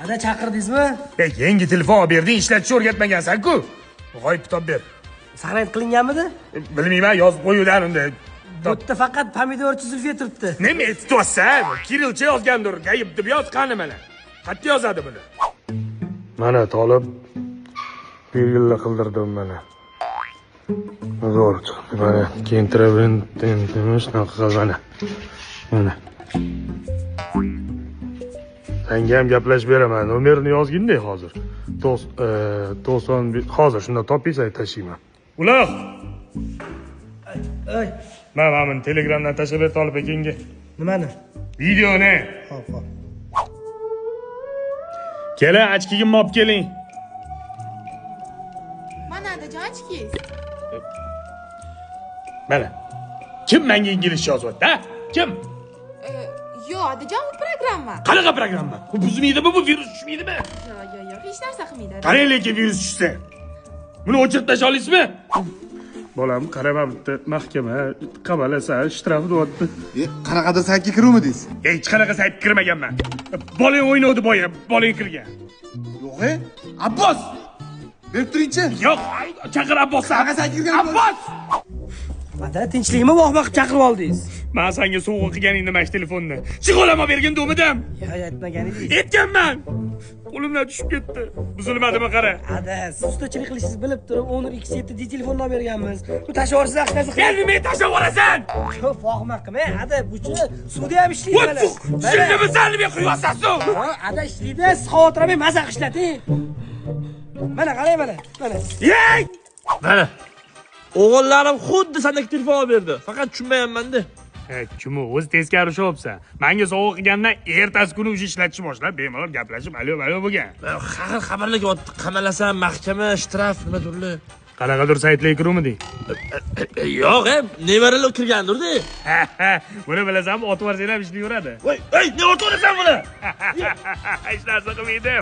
Ada chaqirdingizmi? Ey, yangi telefon olib berding, ishlatishni o'rgatmagansan-ku. G'oyib kitob ber. Saqlanib qilinganmidi? Bilmayman, yozib qo'yuvdan unda. Bu yerda faqat pomidorchi Zulfiya turibdi. Nima aytyapsan? Kirillcha yozgandir, gayib deb yoz, qani mana. Qayerda yozadi buni? Mana Tolib bir yilda qildirdim mana. Zo'r chiqdi mana. Shunaqa mana. Mana. Senga ham gaplashib beraman. Nomerini yozgin-da hozir. 90 hozir shunda topingsan tashlayman. Uloq. Ey, Mana buni Telegramdan tashlab ber Tolib akangga. Nimani? Videoni. Xo'p, xo'p. Keling, ochkigimni olib keling. Mana adajon ochkingiz. Mana. Kim menga inglizcha yozyapti, ha? Kim? Yo'q, adajon, bu programma. Qanaqa programma? Bu buzmaydimi, bu virus tushmaydimi? Yo'q, yo'q, yo'q, hech narsa qilmaydi. Qarang, lekin virus tushsa. Buni o'chirib tashlay olasizmi? Bolam, qarama bitta mahkama qamalasan, shtraf deyapti. Qanaqadir saytga kiruvmidingiz? Hech qanaqa saytga kirmaganman. Bolang o'ynavdi boya, bolang kirgan. Yo'q, e? Abbos! Berib turingchi. Yo'q, chaqir Abbosni. Qanaqa saytga kirgan? Abbos! Ada tinchlikmi, voh-voh qilib chaqirib oldingiz? Men senga sovg'a qilganingni mana shu telefonni. Chig'olama bergin do'midim. Ya, aytmagan edingiz. Aytganman. Qo'limdan tushib ketdi. Buzilmadimi qara? Ada, siz ustachilik qilishingizni bilib turib Honor X7D telefonni olib berganmiz. Bu tashlab yuborsangiz hech narsa Gel nima tashlab yuborasan? Yo'q, vohma qilmang. Ada, buchi suvda ham ishlaydi mana. Tushundimi nima quyapsan suv? Ha, ada ishlaydi, siz xavotir olmang, maza qilib ishlating. Mana qarang mana, mana. Yey! Mana. O'g'illarim xuddi sendagi telefon olib berdi. Faqat tushunmayapman-da. Kim u? O'zi teskari ushyapsan. Menga sovg'a qilgandan ertasi kuni o'sha ishlatishni boshlab, bemalol gaplashib, alo alo bo'lgan. Har xil xabarlar kelyapti. Qamalasan, mahkama, shtraf, nimadirlar. Qanaqadir saytlarga kiruvmiding? Yo'q, nevaralar kirgandir-da. Buni bilasanmi, otib yuborsang ham ishlayveradi. Voy, ey, ne otib yuborasan buni? Hech narsa qilmaydi.